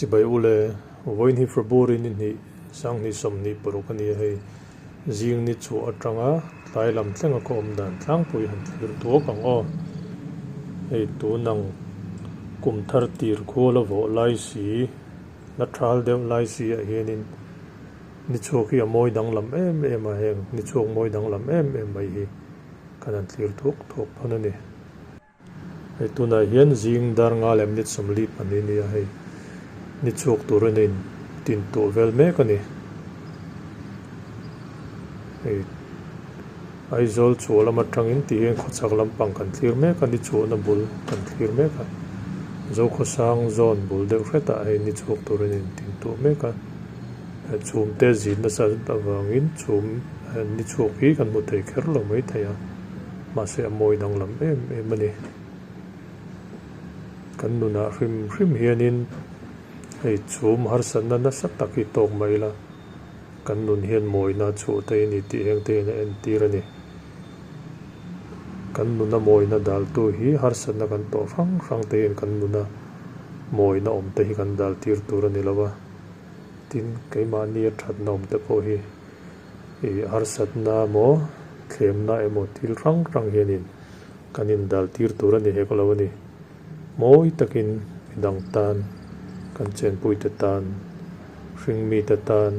Chibai ule, vawiin hi February ni hnih, sanghnih 26 a ni a hei. Zing ni chhuah atanga tlai lam thleng a khaw awm dan tlangpui han thlir tuak ang aw. Hei tunang kum thar tir khual a vawh lai si, la thal deuh lai si ah hianin ni chhuak hi a mawi danglam em em a, heng ni chhuak mawi danglam em em mai hi kan han thlir thuak thuak dawn a ni. Hei tunah hian zing dar nga leh minute 42 a ni a, hei ni chhuak tur a nin tin tuah vel mek a ni. Hei Aizawl chhuah lam atangin tih hian khawchhak lampang kan thlir mek a, ni chhuahna bul kan thlir mek a, Zokhawsang zawn bul deuh hretah hei ni chhuak tur a nin tin tuah mek a, chhum te zin nasa avangin chhum ni chhuak hi kan hmu thei kher lo maithei a. Mahse a mawi danglam em em a ni. Kan nunah hrim hrim hianin hei chhum harsatna nasa tak hi tawk mai ila, kan nun hian mawina a chhuah thei a ni tih heng te hian a entir a ni. Kan nuna mawina daltu hi harsatna kan tawh hrang hrang te hian kan nuna mawina awm te hi kan dal tir tur a ni lo a. Tin, keimahni a thatna awm te pawh hi Ih harsatna emaw thlemna emaw thil hrang hrang hianin kan indal tir tur a ni hek lo a ni. Mawi takin midang tan, kan chenpuite tan, hringmite tan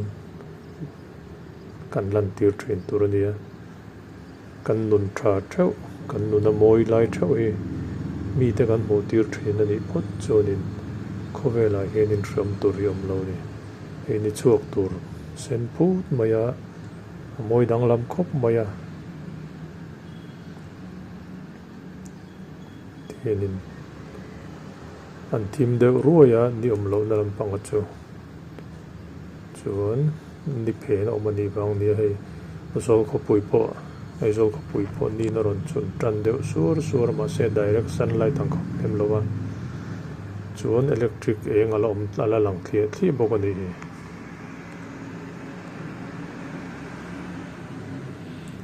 kan lantir thin tur a ni a. Kan nun tha theuh, kan nuna mawi lai theuh hi mite kan hmuh tir thin a nih phawt chuanin khawvelah hian inhriam tur hi a awm lo a ni. Hei ni chhuak tur sen phut mai a, a mawi danglam khawp mai a. Tihianin an thim deuh ruai a, ni awm lohna lampanga chu chuan ni phen a awm a nih vang nia hei Aizawl khawpui pawh Aizawl khawpui pawh nin a rawn chhun tan deuh suar suar a mahse direct sunlight ang khawp lem lo a chuan electric eng a la awm a la lang thliah thliah bawk a nih hi.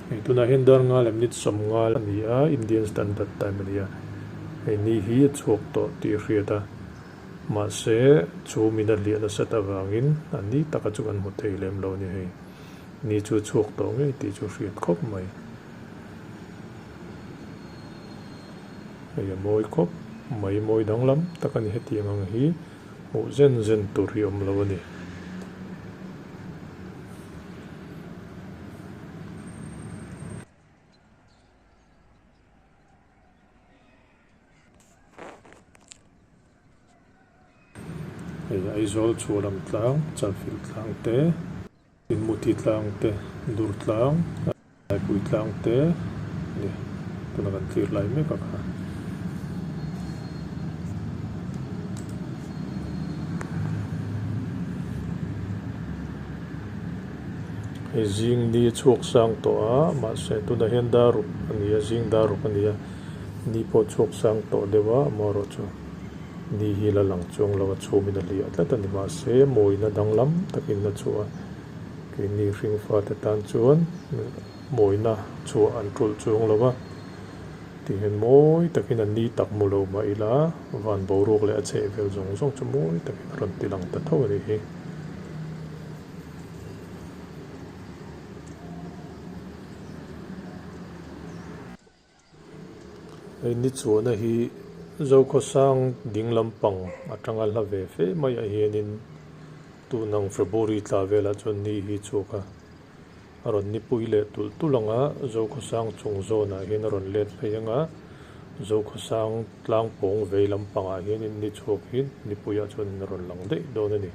Hei tunah hian dar nga leh minute 50 a ni a Indian Standard Time a ni a hei ni hi a chhuak tawh tih a hriat a mahse chu min a hliah nasat avangin a ni taka chu kan hmu thei lem lo a ni hei. Ni chu chhuak tawh ngei tih chu hriat khawp mai. Hei a mawi khawp mai, mawi danglam tak a ni hetiang ang hi hmuh zen zen tur hi awm lo a ni. Hei Aizawl chhuahlam tlang, Chalfilh tlang te. Inmuti tlang te, dur tlang, Laipui tlang te a ni. Tuna kan thlir lai mek a kha. Hei zing ni a chhuak sang tawh a, mahse tunah hian dar ruk a ni a, zing dar ruk a ni a, ni pawh chhuak sang tawh deuh a, amaherawhchu ni hi la lang chuang lo a, chhumin a hliah tlat a ni. Mahse mawina danglam takin a chhuah a, keini hringfate tan chuan mawina chhuah an ṭulh chuang lo va, tihian mawi takin a ni tak mu lo mah ila van boruak leh a chhehvel zawng zawng chu mawi takin a rawn ti lang ta tho a nih hi. Hei ni chuahna hi Zokhawsang ding lampang atanga hla ve fe mai ah hianin tunang February tla velah chuan ni hi chhuak a, a rawn nipui leh tulh tulh ang a, Zokhawsang chung zawnah hian a rawn let phei ang a, Zokhawsang tlangpawng vei lampangah hianin ni chhuak hi nipuiah chuanin a rawn lang daih dawn a ni.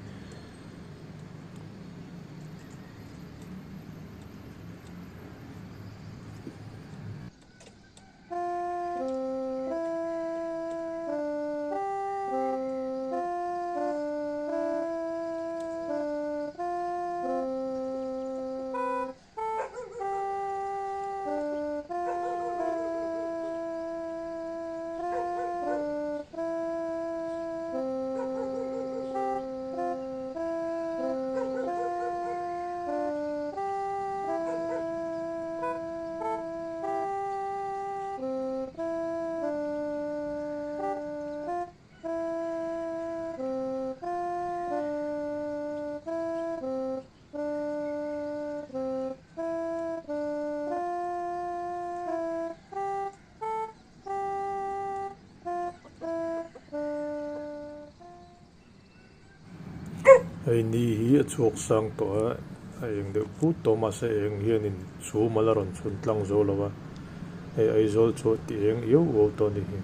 Hei ni hi a chhuak sang tawh a, a eng deuh phut tawh mahse eng hianin chhum a la rawn chhun tlang zo lo a, hei Aizawl chu a ti eng iau uau tawh a ni hi.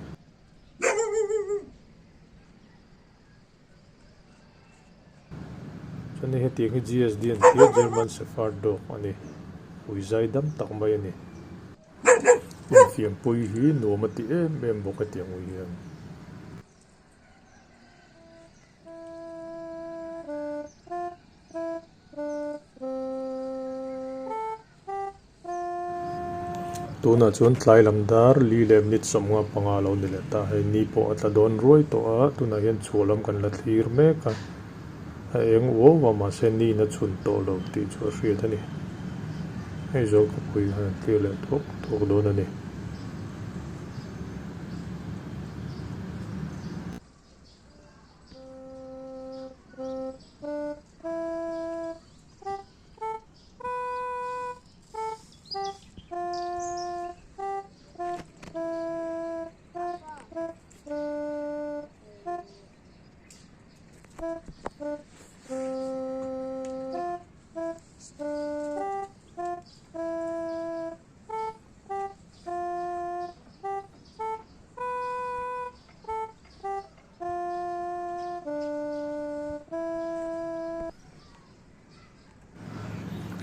Chuan hei hetiang hi GSD an ti a, German Shepherd Dog a ni, ui zai dam tak mai a ni. Infiampui hi nuam a ti em em bawk hetiang ui hian. Tunah chuan tlai lam dar li leh minute 55 a lo ni leh ta. Hei ni pawh a tla dawn ruai tawh a, tunah hian chhuah lam kan la thlir mek a, a eng uau a mahse niin a chhun tawh lo tih chu a hriat a ni. Hei zawl khawpui han an thlir leh thuak thuak dawn a ni.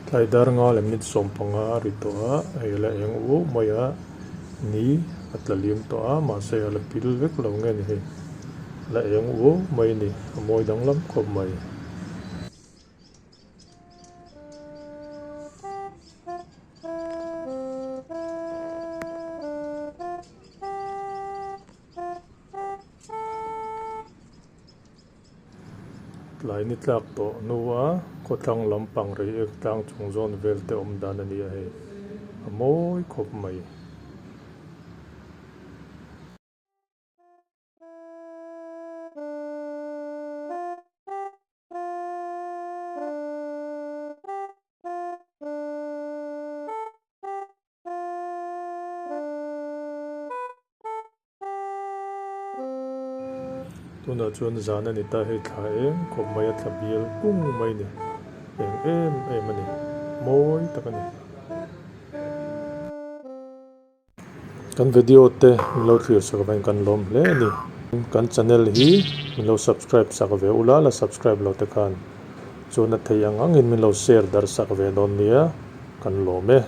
Tlai dar nga leh minute 15 a ri tawh a, hei a la eng uau mai a, ni a tla liam tawh a, mahse a la pil vek lo nge ni hei, a la eng uau mai a ni, a mawi danglam khawp mai. Tlai ni tlak tawh hnua khawthlang lampang reiek tlang chung zawn vel te awm dan a ni a hei, a mawi khawp mai. Tunah chuan zan a ni ta hei thla eng khawp mai a thla bial kung mai a ni eng em em a ni mawi tak a ni. Kan video te min lo thlir sak avangin kan lawm hle a ni. Kan channel hi min lo subscribe sak ve ula la subscribe lo te khan chuan a thei ang angin min lo share darh sak ve dawn nia kan lawm e.